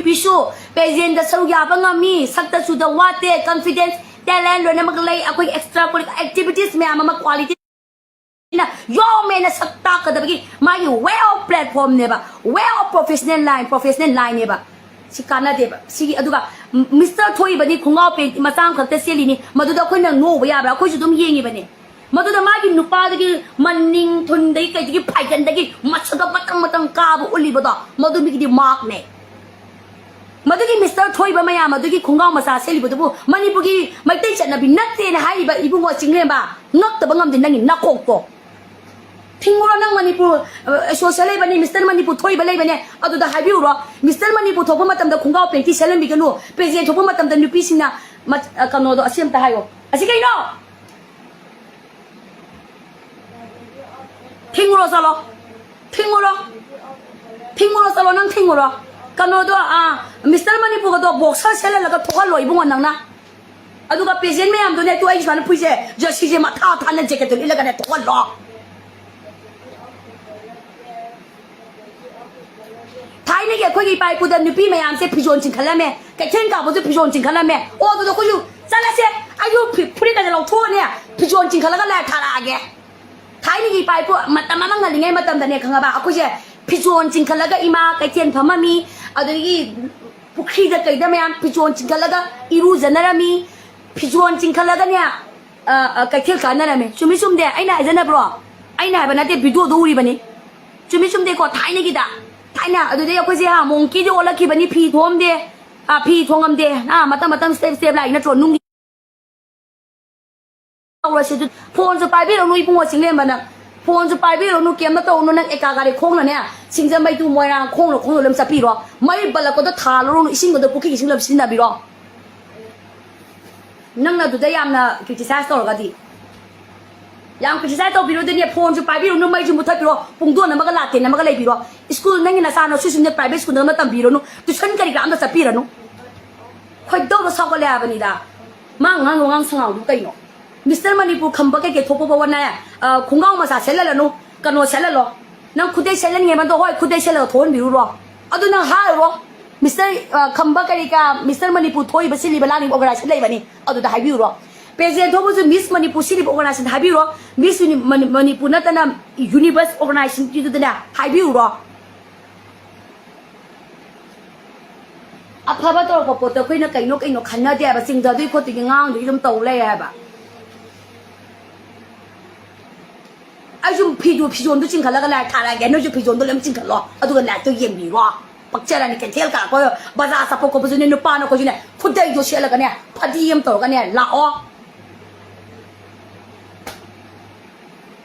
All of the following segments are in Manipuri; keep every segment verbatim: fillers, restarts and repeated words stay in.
ꯅꯨꯄꯤꯁꯨ ꯄꯦꯖꯦꯟꯗ ꯁꯔꯨꯛ ꯌꯥꯕ ꯉꯝꯃꯤ, ꯁꯛꯇ ꯆꯨꯗ ꯋꯥꯠꯇꯦ, ꯀꯟꯐꯤꯗꯦꯟꯁ, ꯇꯦꯂꯦꯟ ꯂꯣꯏꯅꯃꯛ ꯂꯩ꯫ ꯑꯩꯈꯣꯏꯒꯤ ꯑꯦꯛꯁꯇ꯭ꯔꯥ ꯀꯔꯤꯀꯨꯂꯔ ꯑꯦꯛꯇꯤꯚꯤꯇꯤꯁ ꯃꯌꯥꯝ ꯑꯃ ꯀ꯭ꯋꯥꯂꯤꯇꯤꯅ ꯌꯣꯝꯃꯦꯅ ꯁꯛ ꯇꯥꯛꯀꯗꯕꯒꯤ ꯃꯥꯒꯤ ꯋꯦ ꯑꯣꯐ ꯄ꯭ꯂꯦꯠꯐꯣꯝꯅꯦꯕ, way of professional line, professional ꯂꯥꯏꯟꯅꯦꯕ꯫ ꯁꯤ ꯀꯥꯟꯅꯗꯦꯕ꯫ ꯁꯤꯒꯤ, ꯑꯗꯨꯒ ꯃꯤꯁꯇꯔ ꯊꯣꯛꯏꯕꯅꯤ, ꯈꯣꯡꯒ꯭ꯔꯥꯎ ꯄꯦꯟ ꯃꯆꯥ ꯑꯃꯈꯛꯇ ꯁꯦꯠꯂꯤꯅꯤ, ꯃꯗꯨꯗ ꯑꯩꯈꯣꯏꯅ ꯅꯣꯛꯎꯕ ꯌꯥꯕ꯭ꯔꯥ? ꯑꯩꯈꯣꯏꯁꯨ ꯑꯗꯨꯝ ꯌꯦꯡꯉꯤꯕꯅꯤ꯫ ꯃꯗꯨꯗ ꯃꯥꯒꯤ ꯅꯨꯄꯥꯗꯒꯤ ꯃꯅꯤꯡ ꯊꯨꯟꯗꯒꯤ ꯀꯩꯗꯒꯤ ꯐꯥꯏꯒꯟꯗꯒꯤ ꯃꯁꯛꯀ ꯃꯇꯪ ꯃꯇꯪ ꯀꯥꯕ ꯎꯠꯂꯤꯕꯗꯣ, ꯃꯗꯨ ꯃꯤꯒꯤꯗꯤ ꯃꯥꯔꯛꯅꯦ꯫ ꯃꯗꯨꯒꯤ ꯃꯤꯁꯇꯔ ꯊꯣꯏꯕ ꯃꯌꯥꯝ ꯑꯗꯨꯒꯤ ꯈꯣꯡꯒ꯭ꯔꯥꯎ ꯃꯆꯥ ꯁꯦꯠꯂꯤꯕꯗꯨꯕꯨ ꯃꯅꯤꯄꯨꯔꯒꯤ ꯃꯩꯇꯩ ꯆꯠꯅꯕꯤ ꯅꯠꯇꯦꯅ ꯍꯥꯏꯔꯤꯕ ꯏꯕꯨꯡꯉꯣ ꯆꯤꯡꯂꯦꯝꯕ, ꯉꯛꯇꯕ ꯉꯝꯗꯦ ꯅꯪꯒꯤ ꯅꯀꯣꯛꯇꯣ꯫ ꯊꯤꯡꯉꯨꯔꯣ ꯅꯪ ꯃꯅꯤꯄꯨꯔ, ꯑ, ꯑꯦꯁꯣꯁꯤꯌꯦꯁꯟ ꯂꯩꯕꯅꯤ, ꯃꯤꯁꯇꯔ ꯃꯅꯤꯄꯨꯔ ꯊꯣꯛꯏꯕ ꯂꯩꯕꯅꯦ, ꯑꯗꯨꯗ ꯍꯥꯏꯕꯤꯌꯨꯔꯣ, ꯃꯤꯁꯇꯔ ꯃꯅꯤꯄꯨꯔ ꯊꯣꯛꯄ ꯃꯇꯝꯗ ꯈꯣꯡꯒ꯭ꯔꯥꯎ ꯄꯦꯟꯇꯤ ꯁꯦꯠꯍꯟꯕꯤꯒꯅꯨ, ꯄ꯭ꯔꯦꯖꯦꯟ ꯊꯣꯛꯄ ꯃꯇꯝꯗ ꯅꯨꯄꯤꯁꯤꯡꯅ ꯃ-, ꯑ, ꯀꯩꯅꯣꯗꯣ ꯑꯁꯤ ꯑꯝꯇ ꯍꯥꯏꯌꯣ, ꯑꯁꯤ ꯀꯩꯅꯣ? ꯊꯤꯡꯉꯨꯔꯣ ꯆꯠꯂꯣ, ꯊꯤꯡꯉꯨꯔꯣ, ꯊꯤꯡꯉꯨꯔꯣ ꯆꯠꯂꯣ, ꯅꯪ ꯊꯤꯡꯉꯨꯔꯣ꯫ ꯀꯩꯅꯣꯗꯣ, ꯑ, ꯃꯤꯁꯇꯔ ꯃꯅꯤꯄꯨꯔꯒꯗꯣ ꯕꯣꯛꯁꯔ ꯁꯦꯠꯍꯜꯂꯒ ꯊꯣꯛꯍꯜꯂꯣ ꯏꯕꯨꯡꯉꯣ ꯅꯪꯅ꯫ ꯑꯗꯨꯒ ꯄꯦꯖꯦꯟ ꯃꯌꯥꯝꯗꯨꯅꯦ, ꯇꯨ ꯑꯩ ꯁꯨꯃꯥꯏꯅ ꯐꯨꯏꯁꯦ, ꯖꯔꯁꯤꯁꯦ ꯃꯊꯥ ꯊꯥꯅ ꯖꯦꯀꯦꯠꯇꯨ ꯂꯤꯠꯂꯒꯅꯦ ꯊꯣꯛꯍꯜꯂꯣ꯫ ꯊꯥꯏꯅꯒꯤ ꯑꯩꯈꯣꯏꯒꯤ ꯏꯄꯥ ꯏꯄꯨꯗ ꯅꯨꯄꯤ ꯃꯌꯥꯝꯁꯦ ꯐꯤꯖꯣꯜ ꯆꯤꯡꯈꯠꯂꯝꯃꯦ, ꯀꯩꯊꯦꯜ ꯀꯥꯕꯁꯨ ꯐꯤꯖꯣꯜ ꯆꯤꯡꯈꯠꯂꯝꯃꯦ꯫ ꯑꯣ, ꯑꯗꯨꯗ ꯑꯩꯈꯣꯏꯁꯨ ꯆꯠꯂꯁꯦ, ꯑꯩꯁꯨ ꯐꯤ-, ꯐꯨꯔꯤꯠꯀꯁꯦ ꯂꯧꯊꯣꯛꯑꯅꯦ, ꯐꯤꯖꯣꯜ ꯆꯤꯡꯈꯠꯂꯒ ꯂꯥꯏ ꯊꯥꯔꯛꯑꯒꯦ꯫ ꯊꯥꯏꯅꯒꯤ ꯏꯄꯥ ꯏꯄꯨ ꯃꯇꯝ ꯑꯃ ꯉꯜꯂꯤꯉꯩ ꯃꯇꯝꯗꯅꯦ, ꯈꯪꯉꯕ, ꯑꯩꯈꯣꯏꯁꯦ ꯐꯤꯖꯣꯜ ꯆꯤꯡꯈꯠꯂꯒ ꯏꯃꯥ ꯀꯩꯊꯦꯜ ꯐꯝꯃꯝꯃꯤ, ꯑꯗꯨꯗꯒꯤ ꯄꯨꯈ꯭ꯔꯤꯗ ꯀꯩꯗ ꯃꯌꯥꯝ ꯐꯤꯖꯣꯜ ꯆꯤꯡꯈꯠꯂꯒ ꯏꯔꯨꯖꯅꯔꯝꯃꯤ, ꯐꯤꯖꯣꯜ ꯆꯤꯡꯈꯠꯂꯒꯅꯦ, ꯑ, ꯑ, ꯀꯩꯊꯦꯜ ꯀꯥꯟꯅꯔꯝꯃꯤ꯫ ꯆꯨꯝꯃꯤ ꯆꯨꯝꯗꯦ? ꯑꯩꯅ ꯍꯥꯏꯖꯅꯕ꯭ꯔꯣ? ꯑꯩꯅ ꯍꯥꯏꯕ ꯅꯠꯇꯦ, ꯚꯤꯗꯤꯑꯣꯗꯣ ꯎꯔꯤꯕꯅꯤ꯫ ꯆꯨꯝꯃꯤ ꯆꯨꯝꯗꯦꯀꯣ? ꯊꯥꯏꯅꯒꯤꯗ, ꯊꯥꯏꯅ ꯑꯗꯨꯗꯩ ꯑꯩꯈꯣꯏꯁꯦ, ꯍꯥ, ꯃꯣꯡꯀꯤꯗꯤ ꯑꯣꯜꯂꯛꯈꯤꯕꯅꯤ, ꯐꯤ ꯊꯣꯛꯑꯝꯗꯦ, ꯑ, ꯐꯤ ꯊꯣꯡꯉꯝꯗꯦ, ꯑ, ꯃꯇꯝ ꯃꯇꯝ ꯁ꯭ꯇꯦꯞ ꯁ꯭ꯇꯦꯞ ꯂꯥꯛꯏ ꯅꯠꯇ꯭ꯔꯣ? ꯅꯨꯡꯒꯤ ꯇꯧꯔꯁꯤ ꯑꯗꯨ꯫ ꯐꯣꯟꯁꯨ ꯄꯥꯏꯕꯤꯔꯨꯅꯨ ꯏꯕꯨꯡꯉꯣ ꯆꯤꯡꯂꯦꯝꯕ ꯅꯪ꯫ ꯐꯣꯟꯁꯨ ꯄꯥꯏꯕꯤꯔꯨꯅꯨ, ꯀꯩꯝꯇ ꯇꯧꯔꯨꯅꯨ꯫ ꯅꯪ ꯑꯦꯀꯥ ꯒꯥꯔꯤ ꯈꯣꯡꯅꯅꯦ, ꯁꯤꯡꯖꯃꯩ ꯇꯨ ꯃꯣꯏꯔꯥꯡ ꯈꯣꯡꯅ ꯈꯣꯡꯅ ꯑꯗꯨꯝ ꯆꯠꯄꯤꯔꯣ꯫ ꯃꯩ ꯕꯜꯂꯛꯄꯗꯣ ꯊꯥꯜꯂꯨꯔꯨꯅꯨ, ꯏꯁꯤꯡꯒꯗꯣ ꯄꯨꯈ꯭ꯔꯤꯒꯤ ꯏꯁꯤꯡ ꯑꯗꯨꯝ ꯁꯤꯖꯤꯟꯅꯕꯤꯔꯣ꯫ ꯅꯪꯅ ꯑꯗꯨꯗ ꯌꯥꯝꯅ ꯀ꯭ꯔꯤꯇꯤꯁꯥꯏꯁ ꯇꯧꯔꯒꯗꯤ꯫ ꯌꯥꯝ ꯀ꯭ꯔꯤꯇꯤꯁꯥꯏꯁ ꯇꯧꯕꯤꯔꯨꯗꯅꯦ, ꯐꯣꯟꯁꯨ ꯄꯥꯏꯕꯤꯔꯨꯅꯨ, ꯃꯩꯁꯨ ꯃꯨꯠꯊꯠꯄꯤꯔꯣ, ꯄꯨꯡꯗꯣꯟ ꯑꯃꯒ ꯂꯥꯇꯦꯟ ꯑꯃꯒ ꯂꯩꯕꯤꯔꯣ꯫ ꯁ꯭ꯀꯨꯜ ꯅꯪꯒꯤ ꯅꯆꯥꯅꯁꯨ ꯁꯨꯝꯅꯦ ꯄ꯭ꯔꯥꯏꯚꯦꯠ ꯁ꯭ꯀꯨꯜꯗ ꯑꯃ ꯇꯝꯕꯤꯔꯨꯅꯨ, ꯇ꯭ꯌꯨꯁꯟ ꯀꯔꯤ ꯀꯔꯥ ꯑꯝꯇ ꯆꯠꯄꯤꯔꯅꯨ꯫ ꯈꯣꯏꯗꯧꯗꯣ ꯁꯥꯎꯒꯠꯂꯦ ꯍꯥꯏꯕꯅꯤꯗ꯫ ꯃꯥ ꯉꯥꯡ ꯋꯥꯉꯥꯡ ꯁꯉꯥꯡꯗꯨ ꯀꯩꯅꯣ? ꯃꯤꯁꯇꯔ ꯃꯅꯤꯄꯨꯔ ꯈꯝꯕ ꯀꯩꯀꯩ ꯊꯣꯛꯄ ꯐꯥꯎꯕꯅꯦ, ꯑ, ꯈꯣꯡꯒ꯭ꯔꯥꯎ ꯃꯆꯥ ꯁꯦꯠꯍꯜꯂꯅꯨ, ꯀꯩꯅꯣ ꯁꯦꯠꯍꯜꯂꯣ꯫ ꯅꯪ ꯈꯨꯗꯩ ꯁꯦꯠꯍꯟꯒꯦ ꯃꯗꯣ, ꯍꯣꯏ, ꯈꯨꯗꯩ ꯁꯦꯠꯂꯒ ꯊꯣꯛꯍꯟꯕꯤꯔꯨꯔꯣ꯫ ꯑꯗꯨ ꯅꯪ ꯍꯥꯏꯔꯨꯔꯣ꯫ ꯃꯤꯁꯇꯔ, ꯑ, ꯈꯝꯕ ꯀꯔꯤ ꯀꯥ, ꯃꯤꯁꯇꯔ ꯃꯅꯤꯄꯨꯔ ꯊꯣꯛꯏꯕ ꯁꯤꯜꯂꯤꯕ ꯂꯥꯡꯂꯤꯕ organization ꯂꯩꯕꯅꯤ, ꯑꯗꯨꯗ ꯍꯥꯏꯕꯤꯌꯨꯔꯣ? ꯄ꯭ꯔꯦꯁꯤꯗꯦꯟ ꯊꯣꯛꯄꯁꯨ ꯃꯤꯁ ꯃꯅꯤꯄꯨꯔ ꯁꯤꯜꯂꯤꯕ organization ꯍꯥꯏꯕꯤꯌꯨꯔꯣ? ꯃꯤꯁ ꯌꯨꯅꯤ-, ꯃꯅꯤ-, ꯃꯅꯤꯄꯨꯔ ꯅꯠꯇꯅ ꯌꯨꯅꯤꯚꯔꯁ organizationꯗꯨꯗꯅꯦ ꯍꯥꯏꯕꯤꯌꯨꯔꯣ? ꯑꯐꯕ ꯇꯧꯔꯛꯄ ꯄꯣꯠꯇꯣ ꯑꯩꯈꯣꯏꯅ ꯀꯩꯅꯣ ꯀꯩꯅꯣ ꯈꯟꯅꯗꯦ ꯍꯥꯏꯕ, ꯆꯤꯡꯗ ꯑꯗꯨꯒꯤ ꯈꯣꯠꯇꯨꯒꯤ ꯉꯥꯡꯗꯨꯒꯤ ꯑꯗꯨꯝ ꯇꯧ ꯂꯩꯔꯦ ꯍꯥꯏꯕ꯫ ꯑꯩꯁꯨ ꯐꯤꯗꯨ, ꯐꯤꯖꯣꯟꯗꯨ ꯆꯤꯡꯈꯠꯂꯒ ꯂꯥꯏ ꯊꯥꯔꯛꯑꯒꯦ, ꯅꯣꯏꯁꯨ ꯐꯤꯖꯣꯟꯗꯣ ꯂꯣꯏ ꯆꯤꯡꯈꯠꯂꯣ, ꯑꯗꯨꯒ ꯂꯥꯏꯠꯇꯣ ꯌꯦꯡꯕꯤꯔꯣ꯫ ꯄꯛꯆꯔꯅꯤ, ꯀꯩꯊꯦꯜ ꯀꯥꯔꯛꯄ, ꯕꯖꯥꯔ ꯆꯠꯄ ꯈꯣꯠꯄꯁꯨꯅꯦ, ꯅꯨꯄꯥꯅ ꯑꯩꯈꯣꯏꯁꯨꯅꯦ, ꯈꯨꯗꯩꯗꯣ ꯁꯦꯠꯂꯒꯅꯦ, ꯐꯗꯤ ꯑꯃ ꯇꯧꯔꯒꯅꯦ ꯂꯥꯛꯑꯣ꯫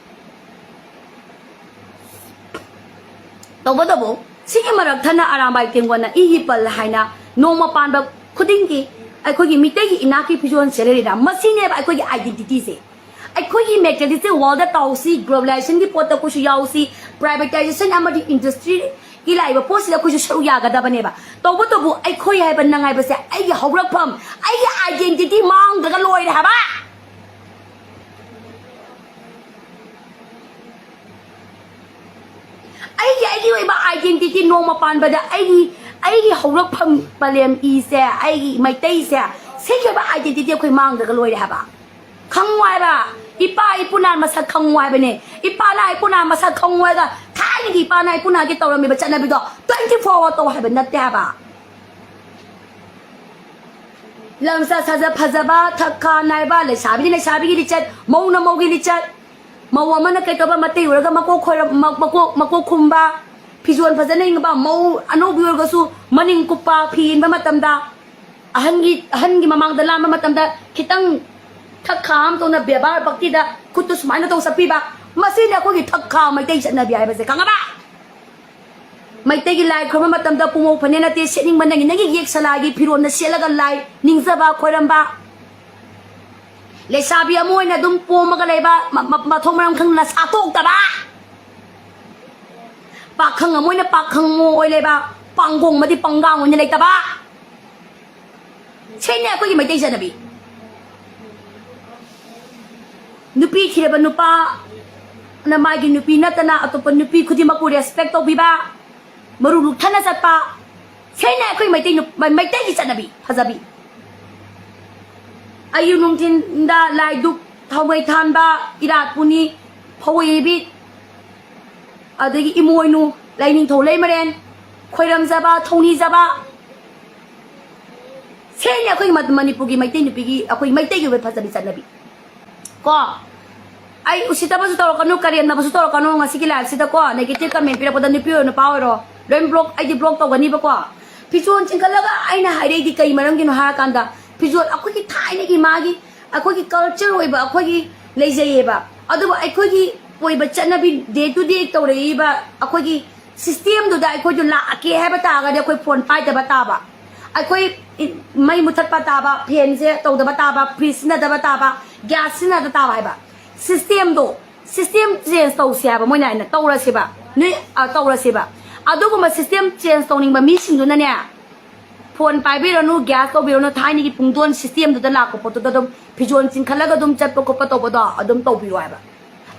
ꯇꯧꯕꯇꯕꯨ ꯁꯤꯒꯤ ꯃꯔꯛ ꯊꯠꯅ ꯑꯔꯥꯝꯕꯥꯏ ꯇꯦꯡꯒꯣꯟꯅ ꯏꯒꯤ ꯄꯜ ꯍꯥꯏꯅ ꯅꯣꯡꯃ ꯄꯥꯟꯕ ꯈꯨꯗꯤꯡꯒꯤ ꯑꯩꯈꯣꯏꯒꯤ ꯃꯤꯇꯩꯒꯤ ꯏꯅꯥꯠꯀꯤ ꯐꯤꯖꯣꯜ ꯁꯦꯠꯂꯔꯤꯅ, ꯃꯁꯤꯅꯦꯕ ꯑꯩꯈꯣꯏꯒꯤ identityꯁꯦ꯫ ꯑꯩꯈꯣꯏꯒꯤ materialistic worldꯗ ꯇꯧꯁꯤ, globalizationꯒꯤ ꯄꯣꯠꯇ ꯑꯩꯈꯣꯏꯁꯨ ꯌꯥꯎꯁꯤ, privatization ꯑꯃꯗꯤ industryꯒꯤ ꯂꯥꯛꯏꯕ ꯄꯣꯠꯁꯤꯗ ꯑꯩꯈꯣꯏꯁꯨ ꯁꯔꯨꯛ ꯌꯥꯒꯗꯕꯅꯦꯕ꯫ ꯇꯧꯕꯇꯕꯨ ꯑꯩꯈꯣꯏ ꯍꯥꯏꯕ ꯅꯪ ꯍꯥꯏꯕꯁꯦ ꯑꯩꯒꯤ ꯍꯧꯔꯛꯐꯝ, ꯑꯩꯒꯤ identity ꯃꯥꯡꯗ꯭ꯔꯒ ꯂꯣꯏꯔꯦ ꯍꯥꯏꯕ꯫ ꯑꯩꯒꯤ, ꯑꯩꯒꯤ ꯑꯣꯏꯕ identity ꯅꯣꯡꯃ ꯄꯥꯟꯕꯗ ꯑꯩꯒꯤ, ꯑꯩꯒꯤ ꯍꯧꯔꯛꯐꯝ ꯄꯂꯦꯝ ꯏꯁꯦ, ꯑꯩꯒꯤ ꯃꯩꯇꯩꯁꯦ, ꯁꯤꯒꯤ ꯑꯣꯏꯕ identity ꯑꯩꯈꯣꯏ ꯃꯥꯡꯗ꯭ꯔꯒ ꯂꯣꯏꯔꯦ ꯍꯥꯏꯕ꯫ ꯈꯪꯉꯨ ꯍꯥꯏꯕ꯫ ꯏꯄꯥ ꯏꯄꯨꯅ ꯃꯁꯛ ꯈꯪꯉꯨ ꯍꯥꯏꯕꯅꯦ꯫ ꯏꯄꯥꯅ ꯏꯄꯨꯅ ꯃꯁꯛ ꯈꯪꯉꯨ ꯍꯥꯏꯔꯒ ꯊꯥꯏꯅꯒꯤ ꯏꯄꯥꯅ ꯏꯄꯨꯅꯒꯤ ꯇꯧꯔꯝꯃꯤꯕ ꯆꯠꯅꯕꯤꯗꯣ twenty four hour ꯇꯧ ꯍꯥꯏꯕ ꯅꯠꯇꯦ ꯍꯥꯏꯕ꯫ ꯂꯝꯆꯠ ꯁꯥꯖꯠ ꯐꯖꯕ, ꯊꯛ ꯈꯥ ꯅꯥꯏꯕ, ꯂꯩꯁꯥꯕꯤꯗꯤ ꯂꯩꯁꯥꯕꯤꯒꯤ ꯂꯤꯆꯠ, ꯃꯧꯅ ꯃꯧꯒꯤ ꯂꯤꯆꯠ꯫ ꯃꯧ ꯑꯃꯅ ꯀꯩꯇꯧꯕ, ꯃꯇꯩ ꯑꯣꯏꯔꯒ ꯃꯀꯣꯛ ꯈꯣꯏꯔ-, ꯃ-, ꯃꯀꯣꯛ, ꯃꯀꯣꯛ ꯈꯨꯝꯕ, ꯐꯤꯖꯣꯜ ꯐꯖꯅ ꯏꯟꯕ, ꯃꯧ ꯑꯅꯧꯕꯤ ꯑꯣꯏꯔꯒꯁꯨ ꯃꯅꯤꯡ ꯀꯨꯞꯄ, ꯐꯤ ꯏꯟꯕ ꯃꯇꯝꯗ, ꯑꯍꯟꯒꯤ, ꯑꯍꯟꯒꯤ ꯃꯃꯥꯡꯗ ꯂꯥꯟꯕ ꯃꯇꯝꯗ ꯈꯤꯇꯪ ꯊꯛ ꯈꯥ ꯑꯃ ꯇꯧꯅ ꯕꯦꯕꯥꯔ ꯚꯛꯇꯤꯗ ꯈꯨꯠꯇꯨ ꯁꯨꯃꯥꯏꯅ ꯇꯧ ꯆꯠꯄꯤꯕ, ꯃꯁꯤꯅꯤ ꯑꯩꯈꯣꯏꯒꯤ ꯊꯛ ꯈꯥ ꯃꯩꯇꯩ ꯆꯠꯅꯕꯤ ꯍꯥꯏꯕꯁꯦ, ꯈꯪꯉꯕ? ꯃꯩꯇꯩꯒꯤ ꯂꯥꯏ ꯈꯨꯔꯨꯝꯕ ꯃꯇꯝꯗ ꯄꯨꯃꯧ ꯐꯅꯦꯛ ꯅꯠꯇꯦ ꯁꯦꯠꯅꯤꯡꯕ, ꯅꯪꯒꯤ, ꯅꯪꯒꯤ ꯌꯦꯛ ꯁꯂꯥꯏꯒꯤ ꯐꯤꯔꯣꯜꯅ ꯁꯦꯠꯂꯒ ꯂꯥꯏ ꯅꯤꯡꯖꯕ, ꯈꯣꯏꯔꯝꯕ꯫ ꯂꯩꯁꯥꯕꯤ ꯑꯃ ꯑꯣꯏꯅ ꯑꯗꯨꯝ ꯄꯣꯝꯃꯒ ꯂꯩꯕ, ꯃ-, ꯃ-, ꯃꯊꯣꯡ ꯃꯔꯝ ꯈꯪꯗꯅ ꯁꯥꯇꯣꯛꯇꯕ꯫ ꯄꯥꯈꯪ ꯑꯃ ꯑꯣꯏꯅ ꯄꯥꯈꯪ ꯑꯣꯏ ꯂꯩꯕ, ꯄꯥꯡꯒꯣꯡ ꯑꯃꯗꯤ ꯄꯪꯒꯥꯡ ꯑꯣꯏꯅ ꯂꯩꯇꯕ꯫ ꯁꯤꯅꯦ ꯑꯩꯈꯣꯏꯒꯤ ꯃꯩꯇꯩ ꯆꯠꯅꯕꯤ꯫ ꯅꯨꯄꯤ ꯊꯤꯔꯕ ꯅꯨꯄꯥꯅ ꯃꯥꯒꯤ ꯅꯨꯄꯤ ꯅꯠꯇꯅ ꯑꯇꯣꯞꯄ ꯅꯨꯄꯤ ꯈꯨꯗꯤꯡꯃꯛꯄꯨ respect ꯇꯧꯕꯤꯕ, ꯃꯔꯨ ꯂꯨꯛꯊꯅ ꯆꯠꯄ, ꯁꯤꯅꯦ ꯑꯩꯈꯣꯏ ꯃꯩꯇꯩ ꯅꯨ- ꯃꯩ- ꯃꯩꯇꯩꯒꯤ ꯆꯠꯅꯕꯤ ꯐꯖꯕꯤ꯫ ꯑꯌꯨꯛ ꯅꯨꯡꯊꯤꯟꯗ ꯂꯥꯏꯗꯨꯛ ꯊꯥꯎꯃꯩ ꯊꯥꯟꯕ, ꯏꯔꯥꯠ ꯄꯨꯅꯤ, ꯐꯧꯏꯕꯤ, ꯑꯗꯒꯤ ꯏꯃꯣꯏꯅꯨ, ꯂꯥꯏꯅꯤꯡꯊꯧ ꯂꯩꯃꯔꯦꯟ, ꯈꯣꯏꯔꯝꯖꯕ, ꯊꯧꯅꯤꯖꯕ, ꯁꯤꯅꯤ ꯑꯩꯈꯣꯏꯒꯤ ꯃ- ꯃꯅꯤꯄꯨꯔꯒꯤ ꯃꯩꯇꯩ ꯅꯨꯄꯤꯒꯤ, ꯑꯩꯈꯣꯏ ꯃꯩꯇꯩꯒꯤ ꯑꯣꯏꯕ ꯐꯖꯕꯤ ꯆꯠꯅꯕꯤ꯫ ꯀꯣ, ꯑꯩ ꯎꯁꯤꯠꯇꯕꯁꯨ ꯇꯧꯔꯛꯀꯅꯨ, ꯀꯔꯦꯝꯅꯕꯁꯨ ꯇꯧꯔꯛꯀꯅꯨ꯫ ꯉꯁꯤꯒꯤ ꯂꯥꯏꯐꯁꯤꯗꯀꯣ, ꯅꯦꯒꯦꯇꯤꯚ ꯀꯃꯦꯟ ꯄꯤꯔꯛꯄꯗ ꯅꯨꯄꯤ ꯑꯣꯏꯔꯣ ꯅꯨꯄꯥ ꯑꯣꯏꯔꯣ, ꯂꯣꯏ ꯕ꯭ꯂꯣꯛ, ꯑꯩꯗꯤ ꯕ꯭ꯂꯣꯛ ꯇꯧꯒꯅꯤꯕꯀꯣ꯫ ꯐꯤꯖꯣꯜ ꯆꯤꯡꯈꯠꯂꯒ ꯑꯩꯅ ꯍꯥꯏꯔꯛꯏꯗꯤ ꯀꯩ ꯃꯔꯝꯒꯤꯅꯣ ꯍꯥꯏꯔꯀꯥꯟꯗ, ꯐꯤꯖꯣꯜ ꯑꯩꯈꯣꯏꯒꯤ ꯊꯥꯏꯅꯒꯤ ꯃꯥꯒꯤ ꯑꯩꯈꯣꯏꯒꯤ ꯀꯜꯆꯔ ꯑꯣꯏꯕ ꯑꯩꯈꯣꯏꯒꯤ ꯂꯩꯖꯩꯌꯦꯕ, ꯑꯗꯨꯕꯨ ꯑꯩꯈꯣꯏꯒꯤ ꯑꯣꯏꯕ ꯆꯠꯅꯕꯤ, ꯗꯦ ꯇꯨ ꯗꯦ ꯇꯧꯔꯛꯏꯕ ꯑꯩꯈꯣꯏꯒꯤ ꯁꯤꯁꯇꯦꯝꯗꯨꯗ ꯑꯩꯈꯣꯏꯁꯨ ꯂꯥꯛꯀꯦ ꯍꯥꯏꯕ ꯇꯥꯔꯒꯗꯤ ꯑꯩꯈꯣꯏ ꯐꯣꯟ ꯄꯥꯏꯗꯕ ꯇꯥꯕ, ꯑꯩꯈꯣꯏ ꯏ- ꯃꯩ ꯃꯨꯊꯠꯄ ꯇꯥꯕ, ꯐꯦꯟꯁꯦ ꯇꯧꯗꯕ ꯇꯥꯕ, ꯐ꯭ꯔꯤꯖ ꯁꯤꯖꯤꯟꯅꯗꯕ ꯇꯥꯕ, ꯒ꯭ꯌꯥꯁ ꯁꯤꯖꯤꯟꯅꯗꯕ ꯇꯥꯕ ꯍꯥꯏꯕ ꯁꯤꯁꯇꯦꯝꯗꯣ, ꯁꯤꯁꯇꯦꯝ ꯆꯦꯟꯖ ꯇꯧꯁꯦ ꯍꯥꯏꯕ ꯃꯣꯏꯅ, ꯑꯩꯅ ꯇꯧꯔꯁꯦꯕ, ꯅꯣꯏ ꯑ, ꯇꯧꯔꯁꯦꯕ꯫ ꯑꯗꯨꯒꯨꯝꯕ ꯁꯤꯁꯇꯦꯝ ꯆꯦꯟꯖ ꯇꯧꯅꯤꯡꯕ ꯃꯤꯁꯤꯡꯗꯨꯅꯅꯦ, ꯐꯣꯟ ꯄꯥꯏꯕꯤꯔꯅꯨ, ꯒ꯭ꯌꯥꯁ ꯇꯧꯕꯤꯔꯅꯨ, ꯊꯥꯏꯅꯒꯤ ꯄꯨꯡꯗꯣꯟ ꯁꯤꯁꯇꯦꯝꯗꯨꯗ ꯂꯥꯛꯄ ꯄꯣꯠꯇꯨꯗ ꯑꯗꯨꯝ ꯐꯤꯖꯣꯜ ꯆꯤꯡꯈꯠꯂꯒ ꯑꯗꯨꯝ ꯆꯠꯄ ꯈꯣꯠꯄ ꯇꯧꯕꯗꯣ ꯑꯗꯨꯝ ꯇꯧꯕꯤꯌꯣ ꯍꯥꯏꯕ꯫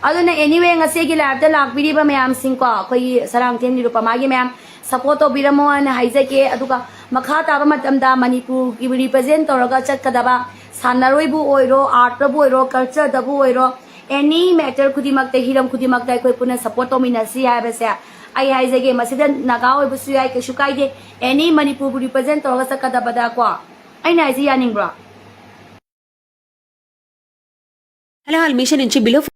ꯑꯗꯨꯅ anyway, ꯉꯁꯤꯒꯤ ꯂꯥꯏꯐꯇ ꯂꯥꯛꯄꯤꯔꯤꯕ ꯃꯌꯥꯝꯁꯤꯡꯀꯣ, ꯑꯩꯈꯣꯏꯒꯤ ꯁꯔꯥꯡꯊꯦꯝ ꯅꯤꯔꯨꯄꯃꯥꯒꯤ ꯃꯌꯥꯝ ꯁꯞꯄꯣꯔꯠ ꯇꯧꯕꯤꯔꯝꯃꯣ ꯍꯥꯏꯅ ꯍꯥꯏꯖꯒꯦ꯫ ꯑꯗꯨꯒ ꯃꯈꯥ ꯇꯥꯕ ꯃꯇꯝꯗ ꯃꯅꯤꯄꯨꯔꯒꯤ ꯔꯤꯄ꯭ꯔꯖꯦꯟ ꯇꯧꯔꯒ ꯆꯠꯀꯗꯕ ꯁꯥꯟꯅꯔꯣꯏꯕꯨ ꯑꯣꯏꯔꯣ, ꯑꯥꯔꯠꯇꯕꯨ ꯑꯣꯏꯔꯣ, ꯀꯜꯆꯔꯗꯕꯨ ꯑꯣꯏꯔꯣ, ꯑꯦꯅꯤ ꯃꯦꯇꯔ ꯈꯨꯗꯤꯡꯃꯛꯇ, ꯍꯤꯔꯝ ꯈꯨꯗꯤꯡꯃꯛꯇ ꯑꯩꯈꯣꯏ ꯄꯨꯟꯅ ꯁꯞꯄꯣꯔꯠ ꯇꯧꯃꯤꯟꯅꯁꯤ ꯍꯥꯏꯕꯁꯦ ꯑꯩ ꯍꯥꯏꯖꯒꯦ꯫ ꯃꯁꯤꯗ ꯅꯥꯒꯥ ꯑꯣꯏꯕꯁꯨ ꯌꯥꯏ, ꯀꯩꯁꯨ ꯀꯥꯏꯗꯦ꯫ ꯑꯦꯅꯤ ꯃꯅꯤꯄꯨꯔꯕꯨ ꯔꯤꯄ꯭ꯔꯖꯦꯟ ꯇꯧꯔꯒ ꯆꯠꯀꯗꯕꯗ ꯀꯣ, ꯑꯩꯅ ꯍꯥꯏꯁꯤ ꯌꯥꯅꯤꯡꯕ꯭ꯔꯣ? Hello, all. Mission in below.